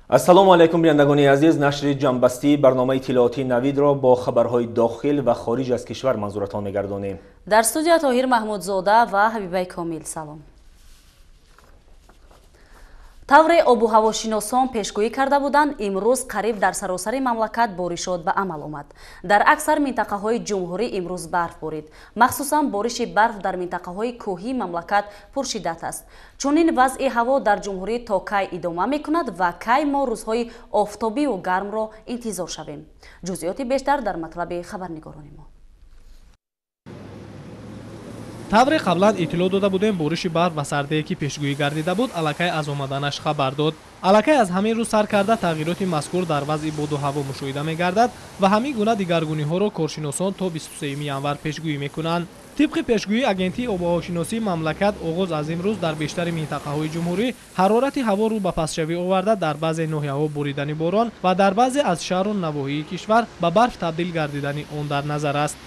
Ассалому алайкум бинандагони азиз, нашри ҷамъбастии барномаи иттилоотии Навидро бо хабарҳои дохил ва хориҷ аз кишвар манзуратон мегардонем. Дар студия Тоҳир Маҳмудзода ва Ҳабибаи Комил. Салом. Тавре обуҳавошиносон пешгӯӣ карда буданд, имрӯз қариб дар саросари мамлакат боришот ба амал омад. Дар аксар минтақаҳои ҷумҳурӣ имрӯз барф борид. Махсусан бориши барф дар минтақаҳои кӯҳии мамлакат пуршиддат аст. Чунин вазъи ҳаво дар ҷумҳурӣ то кай идома мекунад ва кай мо рӯзҳои офтобиву гармро интизор шавем? Ҷузъиёти бештар дар матлаби хабарнигорони мо. Тавре қаблан иттилоъ дода будем, бориши барф ва сардие ки пешгӯӣ гардида буд, аллакай аз омаданаш хабар дод. Аллакай аз ҳамин рӯз сар карда тағйироти мазкур дар вазъи боду ҳаво мушоҳида мегардад ва ҳамин гуна дигаргуниҳоро коршиносон то 23 январ пешгӯӣ мекунанд. Тибқи пешгӯии агентии обуҳавошиносии мамлакат, оғоз аз имрӯз дар бештари минтақаҳои ҷумҳурӣ ҳарорати ҳаво рӯ ба пастшавӣ оварда, дар баъзе ноҳияҳо боридани борон ва дар баъзе аз шаҳру навоҳии кишвар ба барф табдил гардидани он дар назар аст.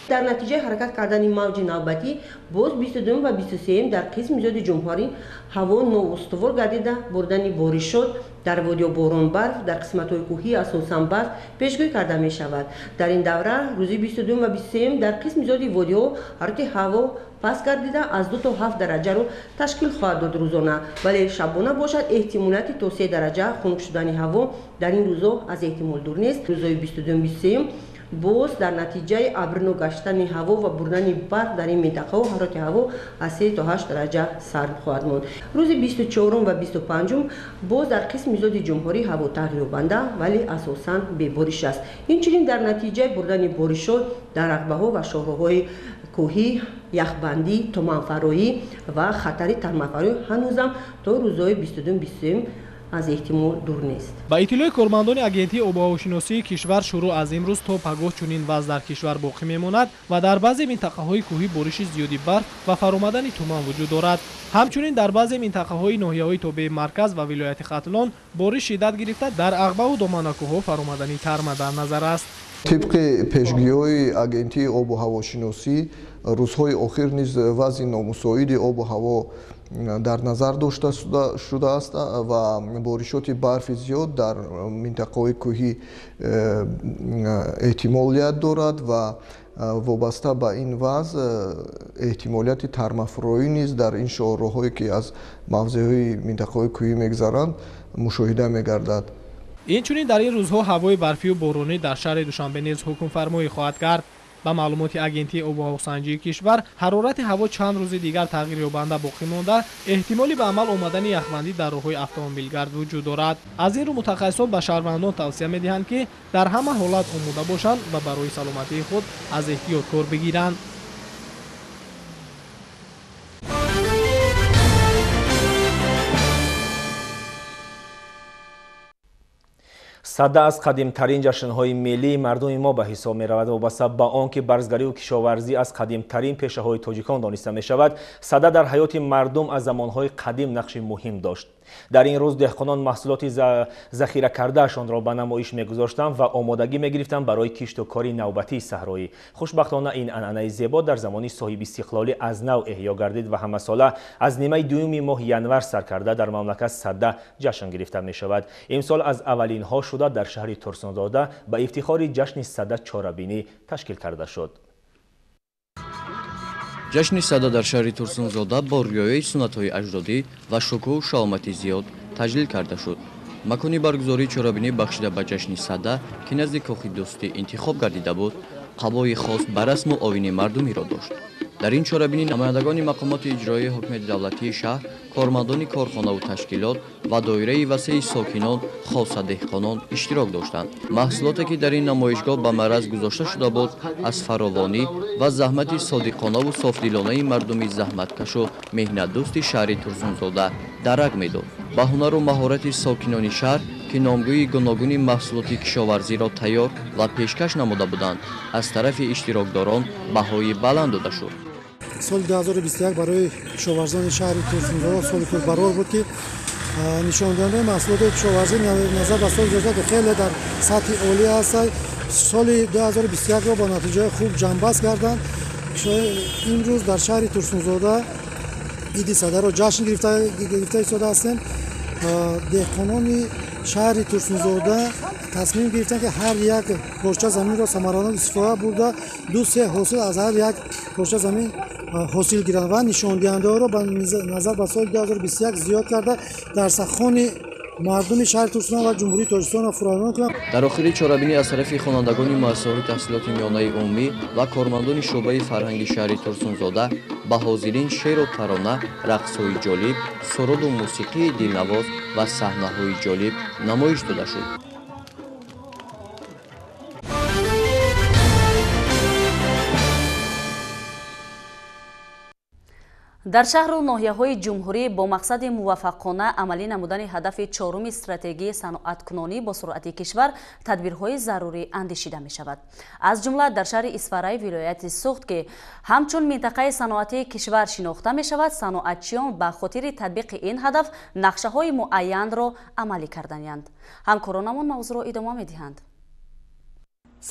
Дар натиҷаи ҳаракат кардани мавҷи навбатӣ боз 22 ва 23 дар қисми зиёди ҷумҳурӣ ҳаво ноустувор гардида, боридани боришот дар водиҳо борон барф, дар қисматҳои кӯҳӣ асосан барф пешгӯӣ карда мешавад. Дар ин давра рӯзи 22 ва 23 дар қисми зиёди водиҳо ҳарорати ҳаво паст гардида аз 2 то 7 дараҷаро ташкил хоҳад дод рӯзона, вале шабона бошад эҳтимолияти то 3 дараҷа хунук шудани ҳаво дар ин рӯзо аз эҳтимол дур нест. Рӯзҳои 22 23 боз дар натиҷаи абрно гаштани ҳаво ва бурдани барф дар ин минтақаҳо ҳарорати ҳаво аз 3 то 8 дараҷа сард хоҳад монд. Рӯзи 24 ва 25 боз дар қисми зиёди ҷумҳурӣ ҳаво тағйирёбанда, вале асосан бебориш аст. Инчунин дар натиҷаи бурдани боришот дар рағбаҳо ва шоҳроҳҳои кӯҳӣ яхбандӣ, туманфароӣ ва хатари тармафароӣ ҳанӯзам то рӯзҳои 22 23 аз эҳтимол дур нест. Ба иттилои кормандони агентии обуҳавошиносии кишвар, шурӯъ аз имрӯз то пагоҳ чунин вазъ дар кишвар боқӣ мемонад ва дар баъзе минтақаҳои кӯҳӣ бориши зиёди барф ва фаромадани туман вуҷуд дорад. Ҳамчунин дар баъзе минтақаҳои ноҳияҳои тобеи марказ ва вилояти Хатлон бориш шиддат гирифта, дар ағбаву доманакӯҳҳо фаромадани тарма дар назар аст. Тибқи пешгӯиҳои агентии обуҳавошиносӣ, рӯзҳои охир низ вазъи номусоиди обу ҳаво дар назар дошта шудааст ва боришоти барфи зиёд дар минтақаҳои кӯҳӣ эҳтимолият дорад ва вобаста ба ин вазъ эҳтимолияти тармафурӯӣ низ дар ин шоҳроҳҳое ки аз мавзеъҳои минтақаҳои кӯҳӣ мегузаранд мушоҳида мегардад. Инчунин дар ин рӯзҳо ҳавои барфию боронӣ дар шаҳри Душанбе низ ҳукмфармоӣ хоҳад кард. Ба маълумоти агентии обуҳавосанҷии кишвар, ҳарорати ҳаво чанд рӯзи дигар тағйирёбанда боқӣ монда, эҳтимоли ба амал омадани яхбандӣ дар роҳҳои автомобилгард вуҷуд дорад. Аз ин рӯ мутахассисон ба шаҳрвандон тавсия медиҳанд, ки дар ҳама ҳолат омода бошанд ва барои саломатии худ аз эҳтиёт кор бигиранд. Сада аз қадимтарин ҷашнҳои миллии мардуми мо ба ҳисоб меравад. Вобаста ба он ки барзгариву кишоварзӣ аз қадимтарин пешаҳои тоҷикон дониста мешавад, сада дар ҳаёти мардум аз замонҳои қадим нақши муҳим дошт. Дар ин рӯз деҳқонон маҳсулоти захира кардаашонро ба намоиш мегузоштанд ва омодагӣ мегирифтанд барои кишту кори навбатии саҳроӣ. Хушбахтона ин анъанаи зебо дар замони соҳибистиқлолӣ аз нав эҳё гардид ва ҳамасола аз нимаи дуюми моҳи январ сар карда дар мамлакат сада ҷашн гирифта мешавад. Имсол аз аввалинҳо шуда дар шаҳри Турсунзода ба ифтихори ҷашни сада чорабинӣ ташкил карда шуд. Ҷашни сада дар шаҳри Турсунзода бо риояи суннатҳои аҷдодӣ ва шукӯҳу шаҳомати зиёд таҷлил карда шуд. Макони баргузории чорабинӣ бахшида ба ҷашни сада, ки назди кохи дӯстӣ интихоб гардида буд, қабои хос ба расму оини мардумиро дошт. Дар ин чорабинӣ намояндагони мақомоти иҷроии ҳукумати давлатии шаҳр, кормандони корхонаву ташкилот ва доираи васеи сокинон, хоса деҳқонон иштирок доштанд. Маҳсулоте ки дар ин намоишгоҳ ба мараз гузошта шуда буд, аз фаровонӣ ва заҳмати содиқонаву софдилонаи мардуми заҳматкашу меҳнатдӯсти шаҳри Турсунзода дарак медод. Ба ҳунару маҳорати сокинони шаҳр, ки номгӯи гуногуни маҳсулоти кишоварзиро тайёр ва пешкаш намуда буданд, аз тарафи иштирокдорон баҳои баланд дода шуд. Соли 2021 барои кишоварзони шаҳри Турсунзода соли пурбарор буд, ки нишондиҳандаи маҳсулоти кишоварзӣ назар ба соли гузашта хеле дар сатҳи олӣ аст. Соли 2021-ро бо натиҷаи хуб ҷамъбаст карданд. Имрӯз дар шаҳри Турсунзода иди садаро ҷашн гирифта истода ҳастем. Деҳқонони шаҳри Турсунзода тасмим гирифтанд, ки ҳар як порча заминро самаранок истифода бурда, 2-3 ҳосил аз ҳар як порча замин ҳосил гиранд ва нишондиҳандаҳоро ба назар ба соли 2021 зиёд карда, дар сахони мардуми шаҳри Турсун ва Ҷумҳурии Тоҷикистонро фаровон кунанд. Дар охири чорабинӣ аз тарафи хонандагони муассисаҳои таҳсилоти миёнаи умумӣ ва кормандони шӯъбаи фарҳанги шаҳри Турсунзода ба ҳозирин шеъру тарона, рақсҳои ҷолиб, суруду мусиқии дилнавоз ва саҳнаҳои ҷолиб намоиш дода шуд. Дар шаҳру ноҳияҳои ҷумҳурӣ бо мақсади муваффақона амалӣ намудани ҳадафи чоруми стратегии саноаткунонӣ бо суръати кишвар тадбирҳои зарурӣ андешида мешавад. Аз ҷумла дар шаҳри Исфараи вилояти Суғд, ки ҳамчун минтақаи саноатии кишвар шинохта мешавад, саноатчиён ба хотири татбиқи ин ҳадаф нақшаҳои муайянро амалӣ карданианд. Ҳамкоронамон мавзӯъро идома медиҳанд.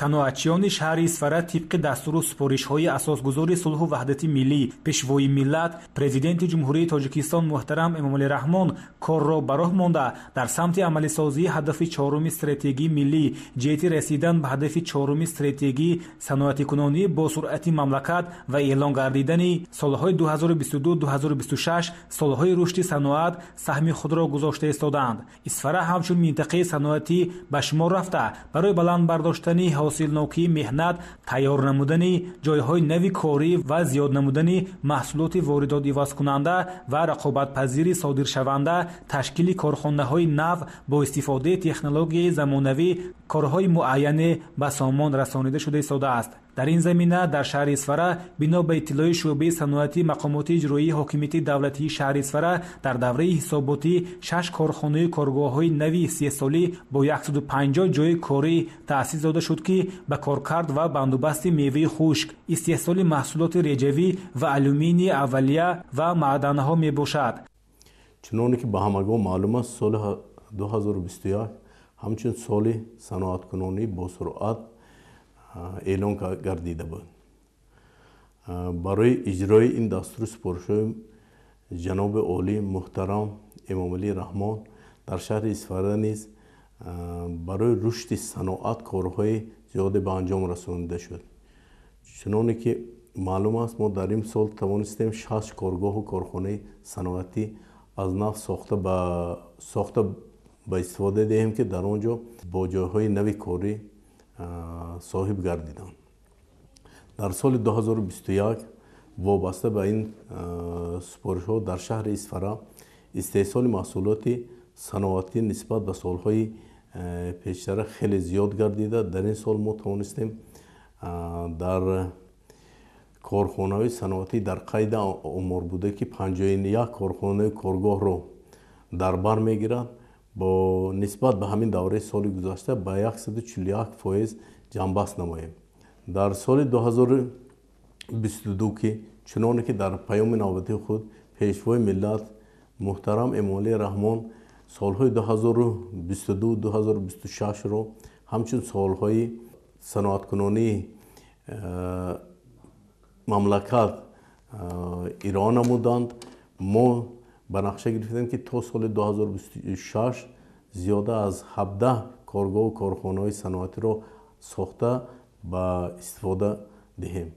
Саноатчиёни шаҳри Исфара тибқи дастуру супоришҳои асосгузори сулҳу ваҳдати миллӣ, пешвои миллат, президенти Ҷумҳурии Тоҷикистон муҳтарам Эмомалӣ Раҳмон корро ба роҳ монда, дар самти амалисозии ҳадафи чоруми стратегии миллӣ ҷиҳати расидан ба ҳадафи чоруми стратегии саноатикунонӣ бо суръати мамлакат ва эълон гардидани солҳои 2022-2026 солҳои рушди саноат саҳми худро гузошта истодаанд. Исфара ҳамчун минтақаи саноатӣ ба шумор рафта, барои баланд бардоштани ҳосилнокии меҳнат, тайёр намудани ҷойҳои нави корӣ ва зиёд намудани маҳсулоти воридотивазкунанда ва рақобатпазири содиршаванда, ташкили корхонаҳои нав бо истифодаи технологияи замонавӣ корҳои муайяне ба сомон расонида шуда истодааст. Дар ин замина дар шаҳри Исфара бино ба иттилои шӯъбаи саноатӣ мақомоти иҷроии ҳокимияти давлатии шаҳри Исфара дар давраи ҳисоботӣ 6 корхонаи коргоҳҳои нави истеҳсолӣ бо 150 ҷойи корӣ таъсис дода шуд, ки ба коркард ва бандубасти меваи хушк, истеҳсоли маҳсулоти реҷавӣ ва алюминии аввалия ва маъданҳо мебошад. Чуноне ки ба ҳамагон маълум аст, соли 2021 ҳамчун соли саноаткунонӣ бо суръат эълон гардида буд. Барои иҷрои ин дастуру супоришҳои ҷаноби олӣ муҳтарам Эмомалӣ Раҳмон дар шаҳри Исфара низ барои рушди саноат корҳои зиёде ба анҷом расонида шуд. Чуноне ки маълум аст, мо дар ин сол тавонистем 6 коргоҳу корхонаи саноатӣ аз нав сохта ба истифода диҳем, ки дар он ҷо бо ҷойҳои нави корӣ соҳиб гардиданд. Дар соли 2021 вобаста ба ин супоришҳо дар шаҳри Исфара истеҳсоли маҳсулоти саноатӣ нисбат ба солҳои пештара хеле зиёд гардида. Дар ин сол мо тавонистем дар корхонаҳои саноатӣ дар қайди омор буда, ки 51 корхонаи коргоҳро дар бар мегирад, бо нисбат ба ҳамин давраи соли гузашта ба 141% ҷамъбаст намоем. Дар соли 2022, ки чуноне ки дар паёми навбатии худ пешвои миллат муҳтарам Эмомалӣ Раҳмон солҳои 2022-2026-ро ҳамчун солҳои саноаткунонии мамлакат ироа намуданд, мо ба нақша гирифтем, ки то соли 2026 зиёда аз 17 коргоҳу корхонаҳои саноатиро сохта ба истифода диҳем.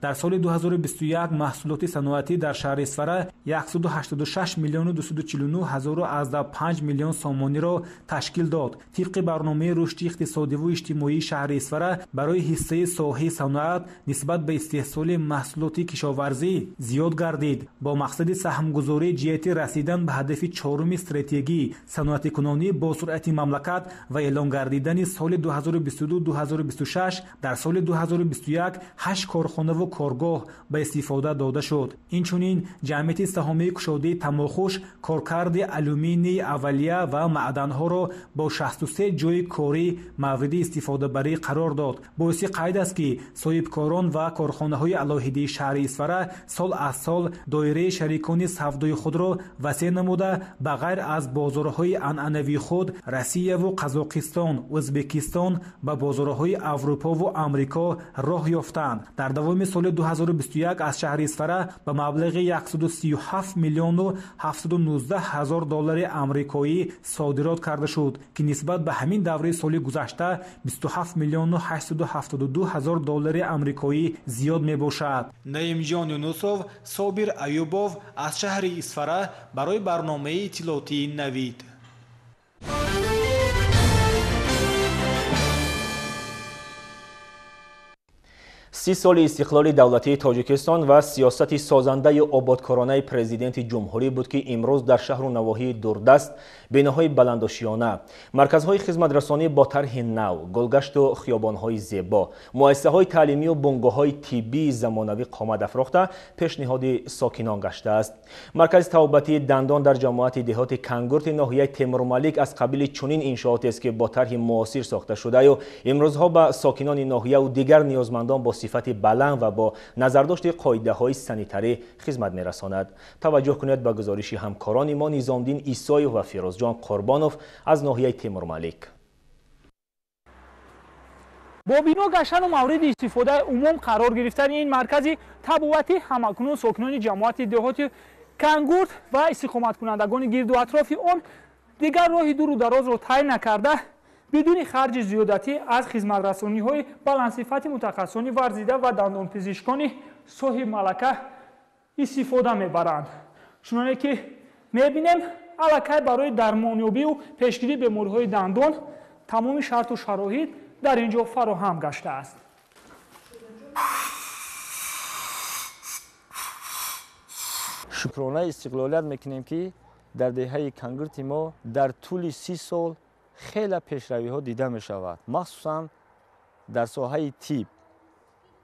Дар соли 2021 маҳсулоти саноатӣ дар шаҳри Исфара 186 миллиону 249 ҳазору 5 миллион сомониро ташкил дод. Тибқи барномаи рушди иқтисодиву иҷтимоии шаҳри Исфара барои ҳиссаи соҳаи саноат нисбат ба истеҳсоли маҳсулоти кишоварзӣ зиёд гардид. Бо мақсади саҳмгузорӣ ҷиҳати расидан ба ҳадафи чоруми стратегӣ саноатикунонӣ бо суръати мамлакат ва эълон гардидани соли 2022-2026 дар соли 2021 8 корхонаву коргоҳ ба истифода дода шуд. Инчунин ҷамъияти саҳомии кушодаи тамохуш коркарди алюминии аввалия ва маъданҳоро бо 63 ҷойи корӣ мавриди истифодабарӣ қарор дод. Боиси қайд аст, ки соҳибкорон ва корхонаҳои алоҳидии шаҳри Исфара сол аз сол доираи шарикони савдои худро васеъ намуда, ба ғайр аз бозорҳои анъанавии худ Россияву Қазоқистон, Ӯзбекистон ба бозорҳои Аврупову Амрико роҳ ёфтанд. Дар давоми соли соли 2021 аз шаҳри Исфара ба маблағи 137 миллиону 719 ҳазор доллари амрикоӣ содирот карда шуд, ки нисбат ба ҳамин давраи соли гузашта 27 миллиону 872 ҳазор доллари амрикоӣ зиёд мебошад. Наимҷон Юнусов, Собир Аюбов аз шаҳри Исфара барои барномаи иттилоотии Навид. 30 соли истиқлоли давлатии Тоҷикистон ва сиёсати созандаи ободкоронаи президенти ҷумҳурӣ буд, ки имрӯз дар шаҳру навоҳии дурдаст биноҳои баландошиёна, марказҳои хизматрасонӣ бо тарҳи нав, гулгашту хиёбонҳои зебо, муассисаҳои таълимию бунгоҳҳои тиббии замонавӣ қомат афрохта пешниҳоди сокинон гаштааст. Маркази табобатии дандон дар ҷамоати деҳоти Кангурти ноҳияи Темурмалик аз қабили чунин иншоотест, ки бо тарҳи муосир сохта шудаю имрӯзҳо ба сокинони ноҳияву дигар ниёзмандон бо сифати баланд ва бо назардошти қоидаҳои санитарӣ хизмат мерасонад. Таваҷҷӯҳ кунед ба гузориши ҳамкорони мо Низомдин Исоев ва Фирӯзҷон Қурбонов аз ноҳияи Темурмалик. Бо бино гаштану мавриди истифодаи умум қарор гирифтани ин маркази табобатӣ ҳамакунун сокинони ҷамоати деҳоти Кангурт ва истиқоматкунандагони гирду атрофи он дигар роҳи дуру дарозро тай накарда, бидуни харҷи зиёдатӣ аз хизматрасониҳои баландсифати мутахассисони варзида ва дандонпизишкони соҳибмалака истифода мебаранд. Чуноне ки мебинем, аллакай барои дармонёбиву пешгирии бемориҳои дандон тамоми шарту шароит дар ин ҷо фароҳам гаштааст. Шукронаи истиқлолият мекунем, ки дар деҳаи Кангурти мо дар тӯли 30 сол хеле пешравиҳо дида мешавад, махсусан дар соҳаи тиб.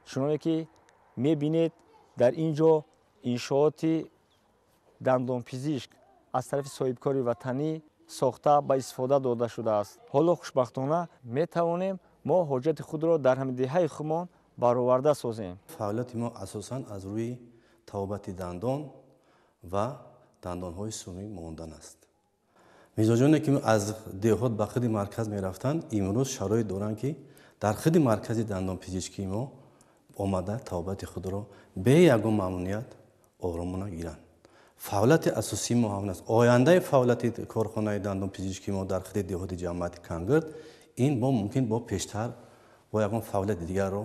Чуноне ки мебинед, дар ин ҷо иншооти дандонпизишк аз тарафи соҳибкори ватанӣ сохта ба истифода дода шудааст. Ҳоло хушбахтона метавонем мо ҳоҷати худро дар ҳамин деҳаи худмон бароварда созем. Фаъолияти мо асосан аз рӯи табобати дандон ва дандонҳои сунъӣ мондан аст. Мизоҷоне ки аз деҳот ба худи марказ мерафтанд, имрӯз шароит доранд, ки дар худи маркази дандонпизишкии мо омада табобати худро бе ягон мамнуният оромона гиранд. Фаъолияти асосии мо ҳамин аст. Ояндаи фаъолияти корхонаи дандонпизишкии мо дар худи деҳоти ҷамоати Кангурт ин бо мумкин бо пештар бо ягон фаъолияти дигарро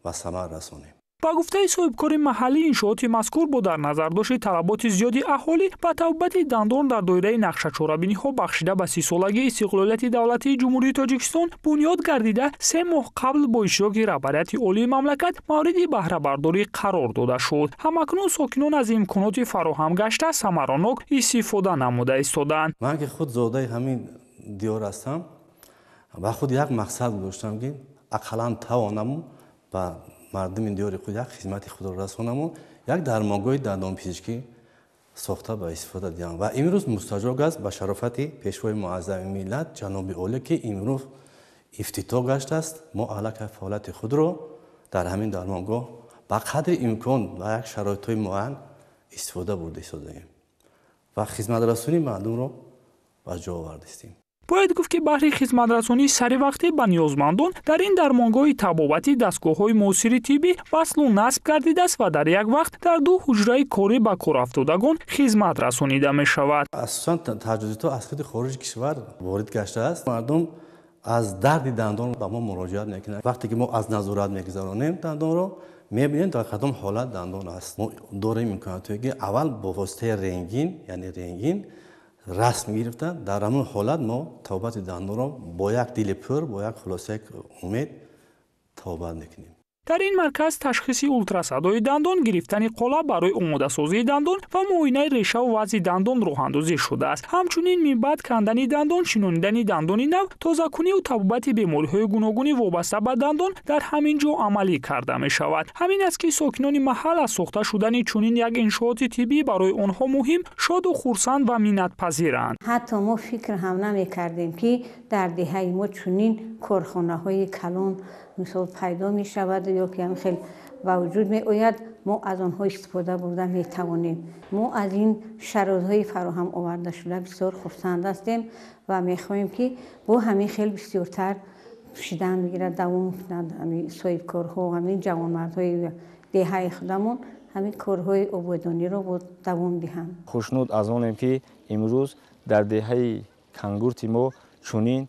ба самар расонем. Ба гуфтаи соҳибкори маҳаллӣ, иншооти мазкур бо дар назардошти талаботи зиёди аҳолӣ ба табобати дандон дар доираи нақшачорабиниҳо бахшида ба 30-солагии истиқлолияти давлатии Ҷумҳурии Тоҷикистон бунёд гардида, 3 моҳ қабл бо иштироки раҳбарияти олии мамлакат мавриди баҳрабардорӣ қарор дода шуд. Ҳамакнун сокинон аз имконоти фароҳам гашта самаранок истифода намуда истодаанд. Ман ки худ зодаи ҳамин диёр ҳастам, ба худ як мақсад гузоштам, ки ақаллан тавонаму ба мардуми диёри худ як хизмати худро расонаму як дармонгоҳи дандонпизишкӣ сохта ба истифода диҳам. Ва имрӯз мустаҷоб аст ба шарофати пешвои муаззами миллат ҷаноби олӣ, ки имрӯз ифтитоҳ гаштааст. Мо аллакай фаъолияти худро дар ҳамин дармонгоҳ ба қадри имкон ва як шароитҳои муайян истифода бурда истодаем ва хизматрасонии мардумро ба ҷо овардистем. Бояд гуфт, ки баҳри хизматрасонии саривақтӣ ба ниёзмандон дар ин дармонгоҳи табобатӣ дастгоҳҳои муосири тиббӣ васлу насб гардидааст ва дар як вақт дар 2 ҳуҷраи корӣ ба корафтодагон хизмат расонида мешавад. Асосан таҷҳизотҳо аз худи хориҷи кишвар ворид гаштааст. Мардум аз дарди дандон ба мо муроҷиат мекунанд. Вақте ки мо аз назорат мегузаронем дандонро, мебинем дар кадом ҳолат дандон аст. Мо дорем имкониятҳое, ки аввал бо воситаи рентген, яъне рентген расм гирифта, дар ҳамон ҳолат мо табобати дандонро бо як дили пур, бо як хулосаи умед табобат мекунем. Дар ин марказ ташхиси ултрасадои дандон, гирифтани қолаб барои омодасозии дандон ва муоинаи решаву вазъи дандон роҳандозӣ шудааст. Ҳамчунин минбаъд кандани дандон, шинонидани дандони нав, тозакуниву табобати бемориҳои гуногуни вобаста ба дандон дар ҳамин ҷо амалӣ карда мешавад. Ҳамин аст, ки сокинони маҳал аз сохта шудани чунин як иншооти тиббӣ барои онҳо муҳим, шоду хурсанд ва миннатпазиранд. Ҳатто мо фикр ҳам намекардем, ки дар деҳаи мо чунин корхонаҳои калон мисол пайдо мешавад ё ки ҳам хел ба вуҷуд меояд, мо аз онҳо истифода бурда метавонем. Мо аз ин шароитҳои фароҳам оварда шуда бисёр хурсанд ҳастем ва мехоҳем, ки бо ҳамин хел бисёртар шидан бигирад, давом кунад ҳамин соҳибкорҳо, ҳамин ҷавонмардҳои Деҳаи худамон ҳамин корҳои ободониро давом диҳам. Хушнуд аз онем, ки имрӯз дар деҳаи Кангурти мо чунин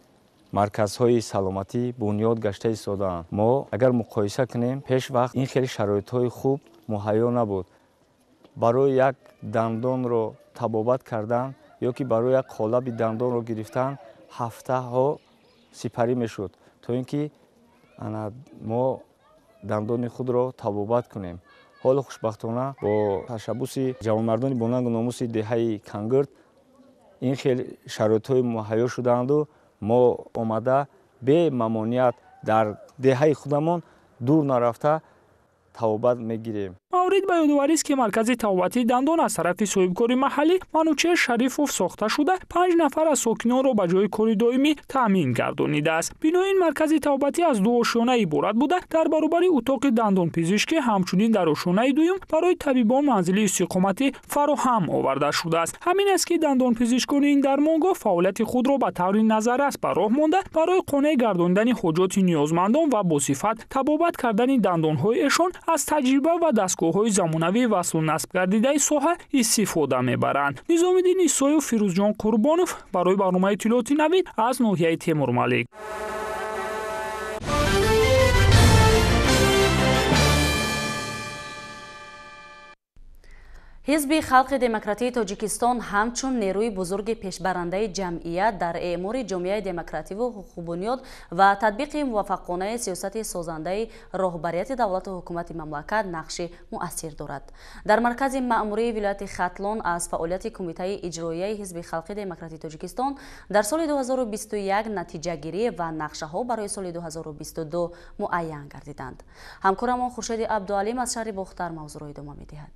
марказҳои саломатӣ бунёд гашта истодаанд. Мо агар муқоиса кунем, пеш вақт ин хеле шароитҳои хуб муҳайё набуд. Барои як дандонро табобат кардан ё ки барои як қолаби дандонро гирифтан ҳафтаҳо сипарӣ мешуд, то ин ки мо дандони худро табобат кунем. Ҳоло хушбахтона бо ташаббуси ҷавонмардони бонангу номуси деҳаи Кангурт ин хел шароитҳои муҳайё шудаанду мо омада бемамоният дар деҳаи худамон дур нарафта табобат мегирем. Маврид ба ёдоварист, ки маркази табобатии дандон аз тарафи соҳибкори маҳаллӣ Манучер Шарифов сохта шуда, 5 нафар аз сокинонро ба ҷои кори доимӣ таъмин гардонидааст. Бинои ин маркази табобатӣ аз 2 ошёна иборат буда, дар баробари утоқи дандонпизишкӣ ҳамчунин дар ошёнаи дуюм барои табибон манзили истиқоматӣ фароҳам оварда шудааст. Ҳамин аст, ки дандонпизишкони ин дармонгоҳ фаъолияти худро ба таври назаррас ба роҳ монда, барои қонеъ гардонидани ҳоҷоти ниёзмандон ва босифат табобат кардани дандонҳои эшон аз таҷриба ва дастгоҳҳои замонавӣ васлу насб гардидаи соҳа истифода мебаранд. Низомиддин Исоев, Фирӯзҷон Қурбонов барои барномаи иттилооти Навид аз ноҳияи Темурмалик. Ҳизби Халқи Демократии Тоҷикистон ҳамчун нерӯи бузурги пешбарандаи ҷамъият дар эъмори ҷомеаи демокративу ҳуқуқбунёд ва татбиқи муваффақонаи сиёсати созандаи роҳбарияти давлату ҳукумати мамлакат нақши муассир дорад. Дар маркази маъмурии вилояти Хатлон аз фаъолияти Кумитаи иҷроияи Ҳизби Халқи Демократии Тоҷикистон дар соли 2021 натиҷагирӣ ва нақшаҳо барои соли 2022 муайян гардиданд. Ҳамкорамон Хуршеди Абдуалим аз шаҳри Бохтар мавзӯъро идома медиҳад.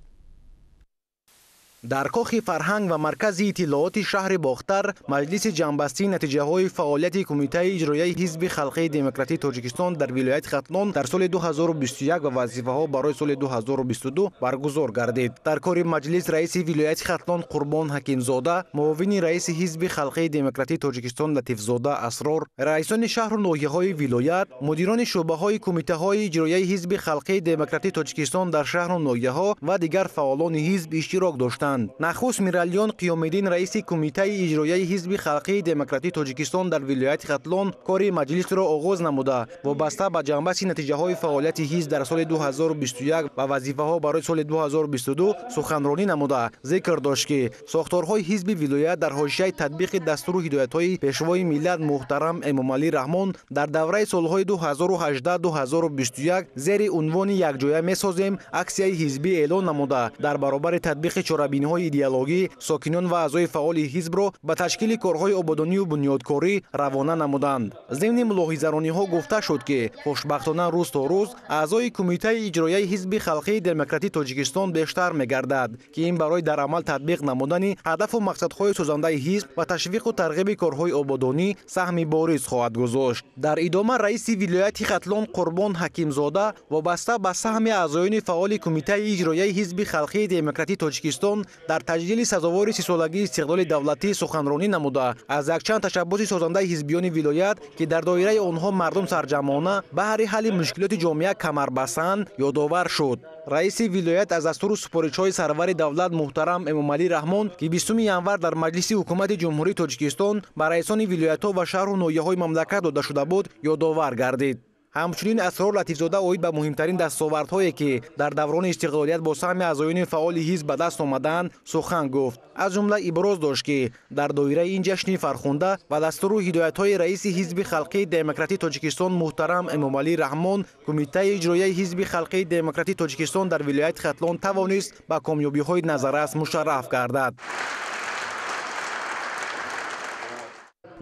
Дар кохи фарҳанг ва маркази иттилооти шаҳри Бохтар маҷлиси ҷамъбастии натиҷаҳои фаъолияти Кумитаи иҷроияи Ҳизби Халқии Демократии Тоҷикистон дар вилояти Хатлон дар соли 2021 ва вазифаҳо барои соли 2022 баргузор гардид. Дар кори маҷлис раиси вилояти Хатлон Қурбон Ҳакимзода, муовини раиси Ҳизби Халқии Демократии Тоҷикистон Латифзода Асрор, раисони шаҳру ноҳияҳои вилоят, мудирони шӯъбаҳои кумитаҳои иҷроияи Ҳизби Халқии Демократии Тоҷикистон дар шаҳру ноҳияҳо ва дигар фаъолони ҳизб иштирок доштанд. Нахуст Миралиён Қиёмиддин, раиси Кумитаи иҷроияи Ҳизби Халқии Демократии Тоҷикистон дар вилояти Хатлон кори маҷлисро оғоз намуда, вобаста ба ҷамъбасти натиҷаҳои фаъолияти ҳизб дар соли 2021 ва вазифаҳо барои соли 2022 суханронӣ намуда, зикр дошт, ки сохторҳои ҳизби вилоят дар ҳошияи татбиқи дастуру ҳидоятҳои Пешвои миллат муҳтарам Эмомалӣ Раҳмон дар давраи солҳои 2018-2021 зери унвони «Якҷоя месозем» аксияи ҳизбӣ эълон намуда, дар баробари татбиқи чорабиниҳои идеологӣ сокинон ва аъзои фаъоли ҳизбро ба ташкили корҳои ободонию бунёдкорӣ равона намуданд. Зимни мулоҳизарониҳо гуфта шуд, ки хушбахтона рӯз то рӯз аъзои Кумитаи иҷроияи Ҳизби Халқии Демократии Тоҷикистон бештар мегардад, ки ин барои дар амал татбиқ намудани ҳадафу мақсадҳои созандаи ҳизб ва ташвиқу тарғиби корҳои ободонӣ саҳми бориз хоҳад гузошт. Дар идома раиси вилояти Хатлон Қурбон Ҳакимзода вобаста ба саҳми аъзоёни фаъоли Кумитаи иҷроияи Ҳизби Халқии Демократии Тоҷикистон дар таҷлили сазовори 30-солагии истиқлоли давлатӣ суханронӣ намуда, аз якчанд ташаббуси созандаи ҳизбиёни вилоят, ки дар доираи онҳо мардум сарҷамъона баҳри ҳалли мушкилоти ҷомеа камар бастанд, ёдовар шуд. Раиси вилоят аз дастуру супоришҳои сарвари давлат муҳтарам Эмомалӣ Раҳмон, ки 20 январ дар Маҷлиси ҳукумати Ҷумҳурии Тоҷикистон ба раисони вилоятҳо ва шаҳру ноҳияҳои мамлакат дода шуда буд, ёдовар гардид. Ҳамчунин Асрор Латифзода оид ба муҳимтарин дастовардҳое, ки дар даврони истиқлолият бо саҳми аъзоёни фаъоли ҳизб ба даст омадаанд, сухан гуфт. Аз ҷумла иброз дошт, ки дар доираи ин ҷашни фархунда ва дастуру ҳидоятҳои раиси Ҳизби Халқии Демократии Тоҷикистон муҳтарам Эмомалӣ Раҳмон, Кумитаи иҷроияи Ҳизби Халқии Демократии Тоҷикистон дар вилояти Хатлон тавонист ба комёбиҳои назаррас мушарраф гардад.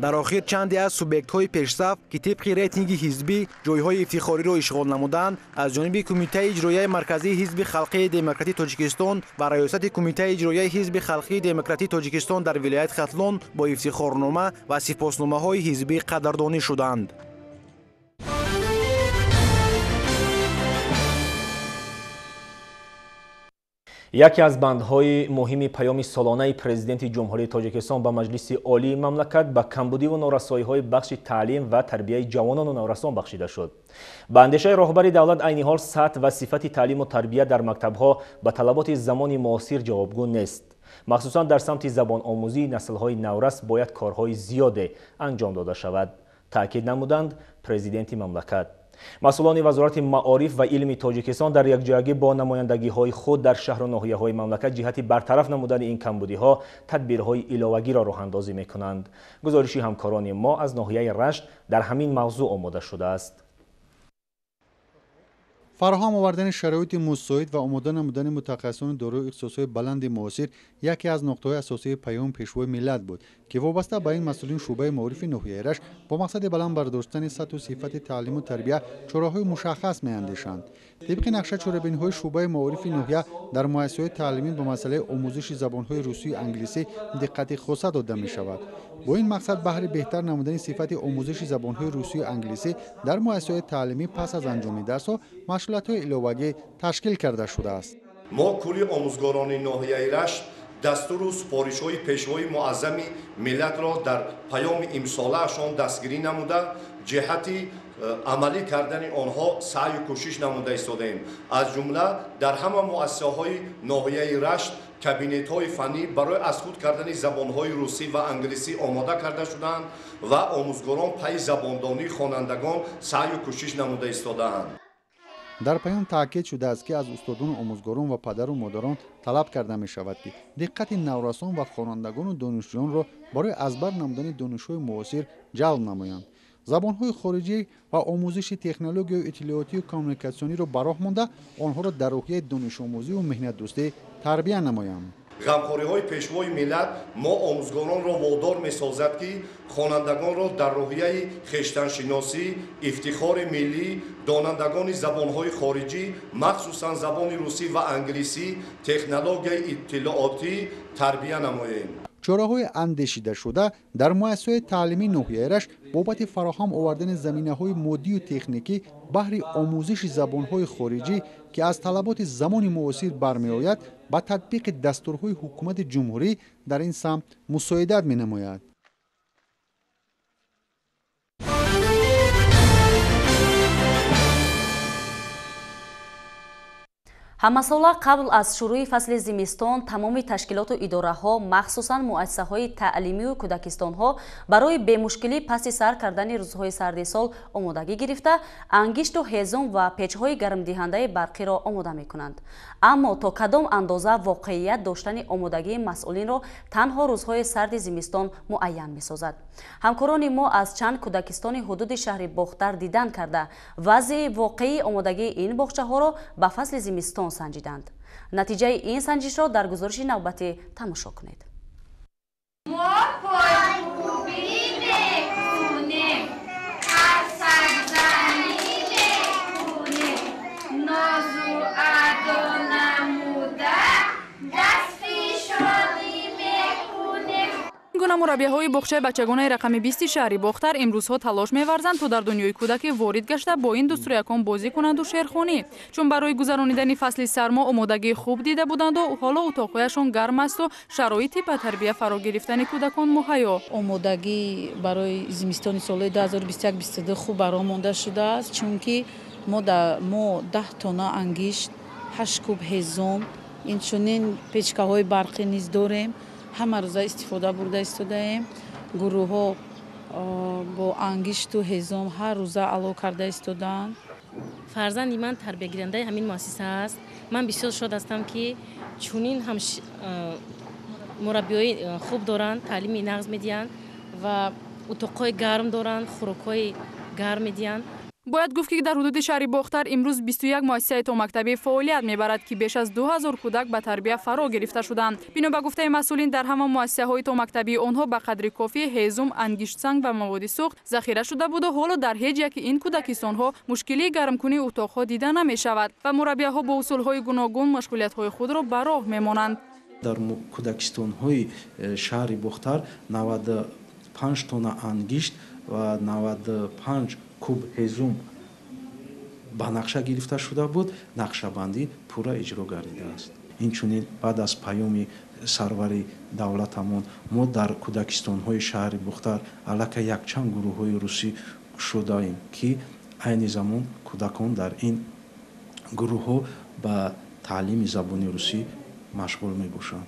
Дар охир чанде аз субъектҳои пешсаф, ки тибқи рейтинги ҳизбӣ ҷойҳои ифтихориро ишғол намуданд, аз ҷониби Кумитаи иҷроияи марказии Ҳизби Халқии Демократии Тоҷикистон ва раёсати Кумитаи иҷроияи Ҳизби Халқии Демократии Тоҷикистон дар вилояти Хатлон бо ифтихорнома ва сипосномаҳои ҳизбӣ қадрдонӣ шуданд. Яке аз бандҳои муҳими паёми солонаи президенти Ҷумҳурии Тоҷикистон ба Маҷлиси Олии мамлакат ба камбудиву норасоиҳои бахши таълим ва тарбияи ҷавонону наврасон бахшида шуд. Ба андешаи роҳбари давлат, айни ҳол сатҳ ва сифати таълиму тарбия дар мактабҳо ба талаботи замони муосир ҷавобгӯ нест. Махсусан дар самти забономӯзии наслҳои наврас бояд корҳои зиёде анҷом дода шавад, таъкид намуданд президенти мамлакат. Масъулони Вазорати маориф ва илми Тоҷикистон дар якҷоягӣ бо намояндагиҳои худ дар шаҳру ноҳияҳои мамлакат ҷиҳати бартараф намудани ин камбудиҳо тадбирҳои иловагиро роҳандозӣ мекунанд. Гузориши ҳамкорони мо аз ноҳияи Рашт дар ҳамин мавзӯъ омода шудааст. Фароҳам овардани шароити мусоид ва омода намудани мутахассисони дорои ихтисосҳои баланди муосир яке аз нуқтаҳои асосии паёми пешвои миллат буд, ки вобаста ба ин масъулин шӯъбаи маорифи ноҳияи Рашт бо мақсади баланд бардоштани сатҳу сифати таълиму тарбия чораҳои мушаххас меандешанд. Тибқи нақша чорабиниҳои шӯъбаи маорифи ноҳия дар муассисаҳои таълимӣ ба масъалаи омӯзиши забонҳои русию англисӣ диққати хоса дода мешавад. Бо ин мақсад баҳри беҳтар намудани сифати омӯзиши забонҳои русию англисӣ дар муассисаҳои таълимӣ пас аз анҷоми дарсҳо машғулиятҳои иловагӣ ташкил карда шудааст. Мо кулли омӯзгорони ноҳияи Рашт дастуру супоришҳои пешвои муаззами миллатро дар паёми имсолаашон дастгирӣ намуда, ҷиҳати амалӣ кардани онҳо саъю кӯшиш намуда истодаем. Аз ҷумла дар ҳама муассисаҳои ноҳияи Рашт кабинетҳои фаннӣ барои аз худ кардани забонҳои русӣ ва англисӣ омода карда шудаанд ва омӯзгорон пайи забондонии хонандагон саъю кӯшиш намуда истодаанд. Дар паём таъкид шудааст, ки аз устодону омӯзгорон ва падару модарон талаб карда мешавад, ки диққати наврасон ва хонандагону донишҷӯёнро барои аз бар намудани донишҳои муосир ҷалб намоянд. Забонҳои хориҷӣ ва омӯзиши технологияи иттилоотию коммуникатсиониро ба роҳ монда, онҳоро дар рӯҳияи донишомӯзию меҳнатдӯстӣ тарбия намоянд. Ғамхориҳои пешвои миллат мо омӯзгоронро водор месозад, ки хонандагонро дар рӯҳияи хештаншиносӣ, ифтихори миллӣ, донандагони забонҳои хориҷӣ, махсусан забони русӣ ва англисӣ, технологияи иттилоотӣ тарбия намоем. Чораҳои андешидашуда дар муассисаҳои таълимии ноҳияи Рашт бобати фароҳам овардани заминаҳои моддию техникӣ баҳри омӯзиши забонҳои хориҷӣ, ки аз талаботи замони муосир бармеояд, ба татбиқи дастурҳои ҳукумати ҷумҳурӣ дар ин самт мусоидат менамояд. Ҳамасола қабл аз шурӯи фасли зимистон тамоми ташкилоту идораҳо, махсусан муассисаҳои таълимию кӯдакистонҳо барои бемушкилӣ паси сар кардани рӯзҳои сарди сол омодагӣ гирифта, ангишту ҳезум ва печҳои гармдиҳандаи барқиро омода мекунанд. Аммо то кадом андоза воқеият доштани омодагии масъулинро танҳо рӯзҳои сарди зимистон муайян месозад. Ҳамкорони мо аз чанд кӯдакистони ҳудуди шаҳри Бохтар дидан карда, вазъи воқеии омодагии ин боғчаҳоро ба фасли зимистон санҷиданд. Натиҷаи ин санҷишро дар гузориши навбатӣ тамошо кунед. Мо пойкӯбӣ мекунем, қарсакзанӣ мекунем, нозу адо намуда дастфишонӣ мекунем. Гуна мураббияҳои боғчаи бачагонаи рақами 20 шаҳри Бохтар имрӯзҳо талош меварзанд, то дар дунёи кӯдакӣ ворид гашта бо ин дустроякон бозӣ кунанду шеърхонӣ, чун барои гузаронидани фасли сармо омодагии хуб дида буданду ҳоло утоқҳояшон гарм асту шароити ба тарбия фаро гирифтани кӯдакон муҳайё. Омодагӣ барои зимистони солҳои 2021-22 хуб бароҳ монда шудааст, чунки мо 10 тонна ангишт, 8 куб ҳезум, инчунин печкаҳои барқӣ низ дорем. Ҳама рӯза истифода бурда истодаем. Гурӯҳҳо бо ангишту ҳезум ҳар рӯза ало карда истодаанд. Фарзанди ман тарбиягирандаи ҳамин муассиса аст. Ман бисёр шод ҳастам, ки чунин ҳам мураббиёи хуб доранд, таълими нағз медиҳанд ва утоқҳои гарм доранд, хӯрокҳои гарм медиҳанд. Бояд гуфт, ки дар ҳудуди шаҳри Бохтар имрӯз 21 муассисаи томактабӣ фаъолият мебарад, ки беш аз 2000 кӯдак ба тарбия фаро гирифта шуданд. Бино ба гуфтаи масъулин, дар ҳама муассисаҳои томактабии онҳо ба қадри кофӣ ҳезум, ангиштсанг ва маводи сӯхт захира шуда буду ҳоло дар ҳеҷ яке ин кӯдакистонҳо мушкилии гармкунии утоқҳо дида намешавад ва мураббияҳо бо усулҳои гуногун машғулиятҳои худро ба роҳ мемонанд. Дар кӯдакистонҳои шаҳри Бохтар 95 тонна ангишт ва 95 куб ҳезум ба нақша гирифта шуда буд. Нақшабандӣ пурра иҷро гардидааст. Инчунин баъд аз паёми сарвари давлатамон мо дар кӯдакистонҳои шаҳри Бохтар аллакай якчанд гурӯҳҳои русӣ кушодаем, ки айни замон кӯдакон дар ин гурӯҳҳо ба таълими забони русӣ машғул мебошанд.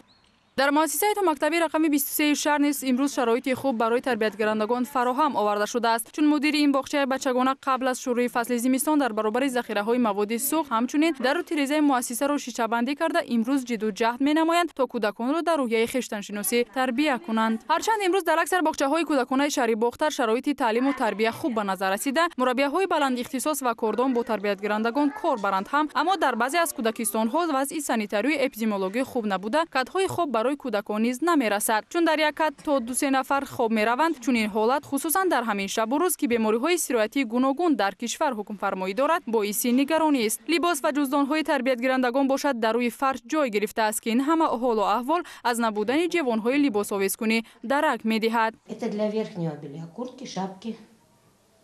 Дар муассисаи томактабӣ рақами 23 шаҳр низ имрӯз шароити хуб барои тарбиятгирандагон фароҳам оварда шудааст. Чун мудири ин боғчаи бачагона қабл аз шурӯи фасли зимистон дар баробари захираҳои маводи сӯхт, ҳамчунин дару тирезаи муассисаро шишабандӣ карда, имрӯз ҷидду ҷаҳд менамоянд, то кӯдаконро дар рӯҳияи хештаншиносӣ тарбия кунанд. Ҳарчанд имрӯз дар аксар боғчаҳои кӯдаконаи шаҳри Бохтар шароити таълиму тарбия хуб ба назар расида, мураббияҳои баландихтисос ва кордон бо тарбиятгирандагон кор баранд ҳам, аммо дар баъзе аз кӯдакистонҳо вазъи санитарию эпидемиологӣ хуб набуда, кадҳои хоб барои кӯдакон низ намерасад. Чун дар як кад то 2-3 нафар хоб мераванд, чунин ҳолат хусусан дар ҳамин шабу рӯз, ки бемориҳои сироятии гуногун дар кишвар ҳукмфармоӣ дорад, боиси нигаронист. Либос ва ҷуздонҳои тарбиятгирандагон бошад дар рӯи фарш ҷой гирифтааст, ки ин ҳама ҳолу аҳвол аз набудани ҷевонҳои либосовезкунӣ дарак медиҳад. Это для верхнего белья: куртки, шапки,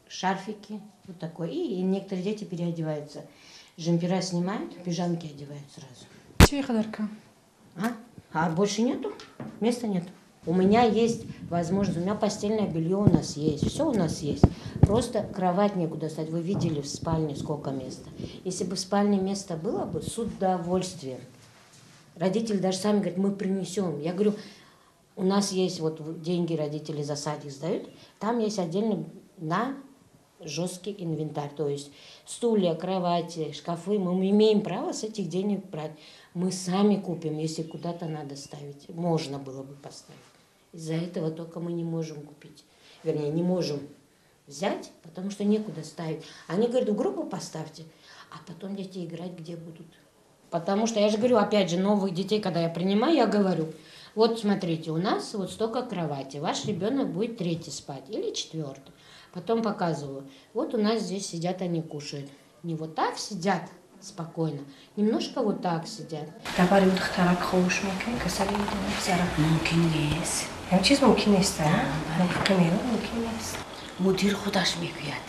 шарфики, вот такое. И некоторые дети переодеваются. Жемпера снимают, пижамки одевают сразу. Чей ходорка? А? А больше нету? Места нет. У меня есть возможность, у меня постельное белье у нас есть, все у нас есть. Просто кровать некуда ставить. Вы видели в спальне сколько места. Если бы в спальне место было бы, с удовольствием. Родители даже сами говорят, мы принесем. Я говорю, у нас есть вот деньги, родители за садик сдают, там есть отдельно на жесткий инвентарь, то есть стулья, кровати, шкафы. Мы имеем право с этих денег брать. Мы сами купим, если куда-то надо ставить. Можно было бы поставить. Из-за этого только мы не можем купить. Вернее, не можем взять, потому что некуда ставить. Они говорят, в группу поставьте, а потом дети играть где будут. Потому что, я же говорю, опять же, новых детей, когда я принимаю, я говорю, вот смотрите, у нас вот столько кровати, ваш ребенок будет третий спать или четвертый. Потом показываю, вот у нас здесь сидят, они кушают. Не вот так сидят спокойно, немножко вот так сидят. Мудир худаш мегӯяд,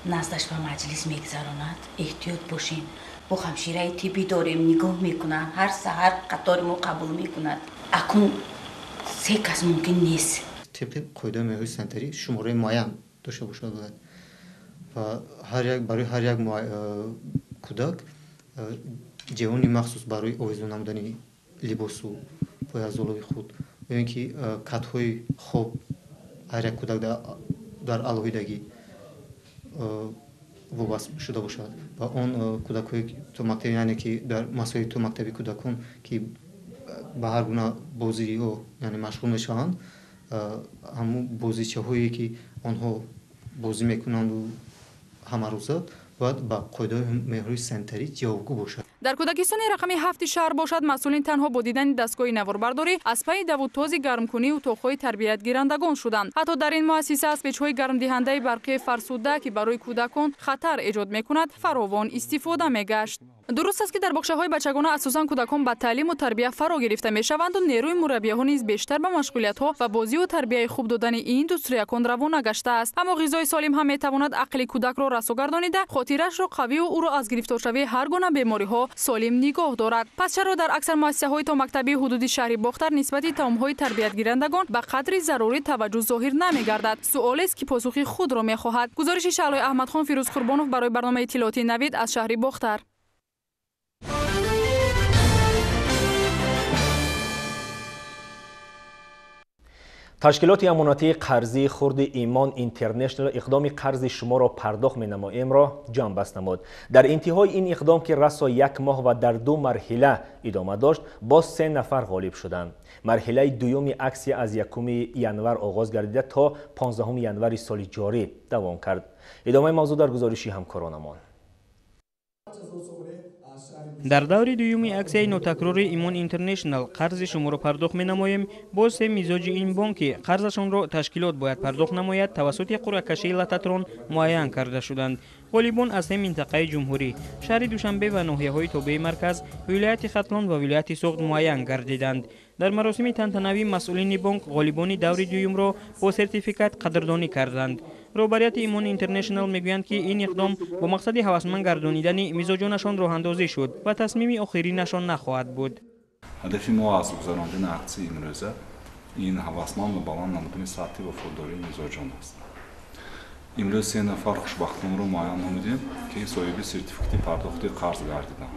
наздаш ба маҷлис мегузаронад, эҳтиёт бошем. Бо ҳамшираи тиббӣ дорем, нигоҳ мекунанд, ҳар саҳар қатори мо қабул мекунад. Акун се кас мумкин нест. Тибқи қоидаи меъёрҳои санитарӣ шумораи муайян дошта бошад бояд ва барои ҳар як кӯдак ҷевони махсус барои овезон намудани либосу пойафзолҳои худ ё ин ки катҳои хоб ҳар як кӯдак дар алоҳидагӣ вобаст шуда бошад ва он кӯдакҳои томактабӣ, яъне ки дар масоили томактаби кӯдакон ки ба ҳар гуна бозиҳо яъне машғул мешаванд, ҳамун бозичаҳое ки онҳо бозӣ мекунанду ҳамарӯза бояд ба қоидаҳои меъёрҳои санитарӣ ҷавобгӯ бошад. Дар кӯдакистони рақами 7 шаҳр бошад, масъулин танҳо бо дидани дастгоҳи наворбардорӣ аз пайи давутози гармкунии утоқҳои тарбиятгирандагон шуданд. Ҳатто дар ин муассиса аз печҳои гармдиҳандаи барқии фарсуда, ки барои кӯдакон хатар эҷод мекунад, фаровон истифода мегашт. Дуруст аст, ки дар боғчаҳои бачагона асосан кӯдакон ба таълиму тарбия фаро гирифта мешаванду нерӯи мураббияҳо низ бештар ба машғулиятҳо ва бозиву тарбияи хуб додани ин дустрӯякон равона гаштааст. Аммо ғизои солим ҳам метавонад ақли кӯдакро расо гардонида, хотирашро қавию ӯро аз гирифторшавии ҳар гуна бемориҳо солим нигоҳ дорад. Пас чаро дар аксар муассисаҳои томактабии ҳудуди шаҳри Бохтар нисбати таомҳои тарбиятгирандагон ба қадри зарурӣ таваҷҷӯҳ зоҳир намегардад? Суолест, ки посухи худро мехоҳад. Гузориши Шаълои Аҳмадхон, Фирӯз Қурбонов барои барномаи иттилоотии Навид аз шаҳри Бохтар. Ташкилоти амонатии қарзии хурди Имон Интернешнал иқдоми қарзи шуморо пардохт менамоемро ҷамъбаст намуд. Дар интиҳои ин иқдом, ки расо як моҳ ва дар ду марҳила идома дошт, боз 3 нафар ғолиб шуданд. Марҳилаи дуюми аксия аз 1 январ оғоз гардида то 15 январи соли ҷорӣ давом кард. Идомаи мавзӯъ дар гузориши ҳамкоронамон. Дар даври дуюми аксияи нотакрори Имон Интернешнал қарзи шуморо пардохт менамоем, боз се мизоҷи ин бонк, ки қарзашонро ташкилот бояд пардохт намояд, тавассути қуръакашии лататрон муайян карда шуданд. Ғолибон аз се минтақаи ҷумҳурӣ, шаҳри Душанбе ва ноҳияҳои тобеи марказ, вилояти Хатлон ва вилояти Суғд муайян гардиданд. Дар маросими тантанавӣ масъулини бонк ғолибони даври дуюмро бо сертификат қадрдонӣ карданд. Роҳбарияти Имон Интернешнал мегӯянд, ки ин иқдом бо мақсади ҳавасманд гардонидани мизоҷонашон роҳандозӣ шуд ва тасмими охиринашон нахоҳад буд. Ҳадафи мо аз гузарондани аксияи имрӯза ин ҳавасманд ва баланд намудани сатҳи вафодории мизоҷон аст. Имрӯз 3 нафар хушбахтонро муайян намудем, ки соҳиби сертификати пардохти қарз гардиданд.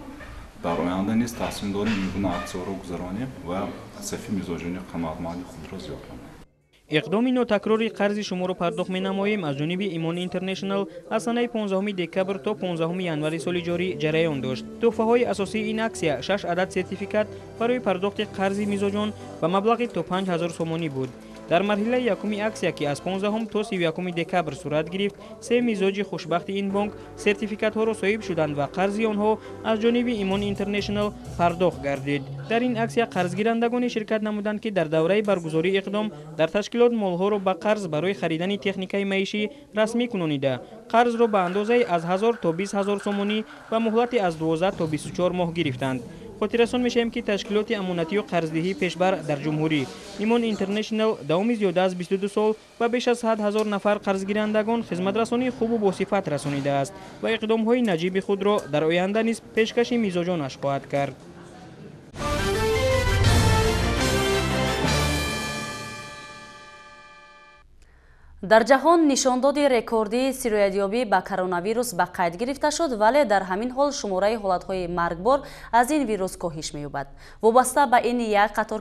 Дар оянда низ тасмим дорем ин гуна аксияҳоро гузаронем ва сафи мизоҷони қаноатманди худро зиёд намоем. Иқдоми нотакрори қарзи шуморо пардохт менамоем аз ҷониби Имон Интернешнал аз санаи 15 декабр то 15 январи соли ҷорӣ ҷараён дошт. Тӯҳфаҳои асосии ин аксия 6 адад сертификат барои пардохти қарзи мизоҷон ба маблағи то 5000 сомонӣ буд. Дар марҳилаи якуми аксия, ки аз 15 то 31 декабр сурат гирифт, 3 мизоҷи хушбахти ин бонк сертификатҳоро соҳиб шуданд ва қарзи онҳо аз ҷониби Имон Интернешнал пардохт гардид. Дар ин аксия қарзгирандагоне ширкат намуданд, ки дар давраи баргузории иқдом дар ташкилот молҳоро ба қарз барои харидани техникаи маишӣ расмӣ кунонида, қарзро ба андозаи аз 1000 то 20 000 сомонӣ ва муҳлати аз 12 то 24 моҳ гирифтанд. Хотиррасон мешавем, ки ташкилоти амонатию қарздиҳӣ пешбар дар ҷумҳурӣ Имон Интернешнал давоми зиёда аз 22 сол ба беш аз 100 000 нафар қарзгирандагон хизматрасонии хубу босифат расонидааст ва иқдомҳои наҷиби худро дар оянда низ пешкаши мизоҷонаш хоҳад кард. Дар ҷаҳон нишондоди рекордии сироятёбӣ ба коронавирус ба қайд гирифта шуд, вале дар ҳамин ҳол шумораи ҳолатҳои маргбор аз ин вирус коҳиш меёбад. Вобаста ба ин як қатор